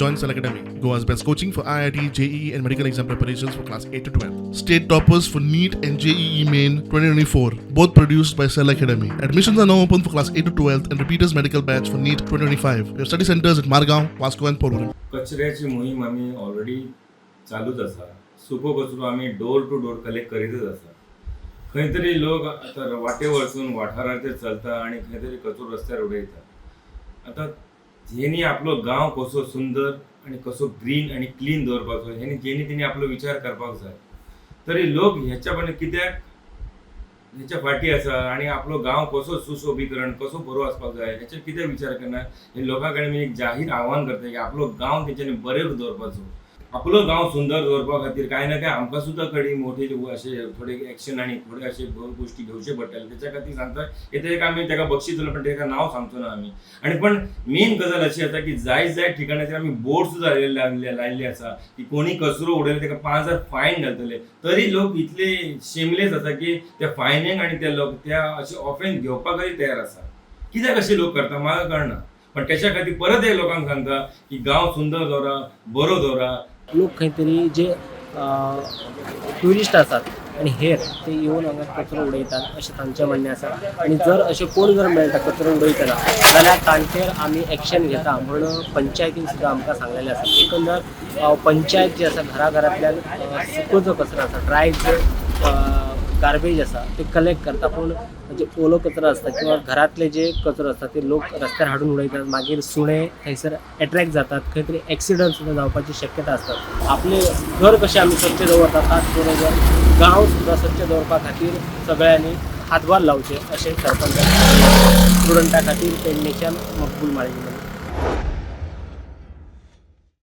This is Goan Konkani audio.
Join Cell Academy, Goa's best coaching for IIT, JEE, and medical exam preparations for class 8 to 12. State toppers for NEET and JEE Main 2024, both produced by Cell Academy. Admissions are now open for class 8 to 12 and repeaters medical batch for NEET 2025. We have study centers at Margaon, Vasco, and Porvorim. कचऱ्याची मोहीम आमी ऑलरेडी चालूच आसा. सुको कचरो आमी डोर टू डोर कलेक्ट करीतच आसा. खंय तरी लोक आतां वाटेर वचून वाठाराचेर चलता आनी खंय तरी कचरो रस्त्यार उडयता. आतां हेणी आपलो गांव कसो सुंदर आनी कसो ग्रीन आनी क्लीन दवरपाचो हेणी जेणी तेणी आपलो विचार करपाक जाय. तरी लोक हेच्या पण कित्याक हेच्या फाटी आसा आनी आपलो गांव कसो सुशोभीकरण कसो बरो आसपाक जाय हेचेर कित्याक विचार करना, हे लोकां कडेन मी एक जाहीर आव्हान करता की आपलो गांव तेंच्यांनी बरें दवरपाचो. आपलो गांव सुंदर दवरपा खातीर कांय ना कांय आमकां सुद्दां कडी मोठे अशे थोडे एक्शन आनी थोडे अशे गोश्टी घेवचे पडटले. तेच्या खातीर सांगता की तेका आमी तेका बक्षीस, पण तेका नांव सांगचो ना आमी. आनी पण मेन गजाल अशी आसा की जाय जाय ठिकाणाचेर आमी बोर्ड सुद्दां लायिल्ले आसा की कोणी कचरो उडयले तेका 5,000 फायन घालतले. तरी लोक इतले शेमलेस आसा की त्या फायनींग आनी ते लोक त्या अशे ऑफेन्स घेवपाकय तयार आसा. कित्याक अशे लोक करता म्हाका कळना, पण त्याच्या खातीर परत एक लोकांक सांगता की गांव सुंदर दवरा, बरो दवरा. लोक खंय तरी जे ट्युरिस्ट आसात आनी हेर ते येवन हांगा कचरो उडयतात अशें तांचें म्हणणें आसा. आनी जर अशें कोण जर मेळटा कचरो उडयतना जाल्यार तांचेर आमी एक्शन घेता म्हूण पंचायतीन सुद्दां आमकां सांगलेलें आसा. एकंदर पंचायत जी आसा घरा घरांतल्यान सुको जो कचरो आसा, ड्राय जो गार्बेज आसा ते कलेक्ट करता, पूण जे ओलो कचरो आसता किंवा घरांतले जे कचरो आसता ते लोक रस्त्यार हाडून उडयतात. मागीर सुणे थंयसर एट्रॅक्ट जातात, खंय तरी एक्सिडंट सुद्दां जावपाची शक्यता आसता. आपले घर कशें आमी स्वच्छ दवरतात त्याच बरोबर गांव सुद्दां स्वच्छ दवरपा खातीर सगळ्यांनी हातभार लावचे अशें सरपंचान स्टुडंटा खातीर पेडणेच्यान मकबूल माळी.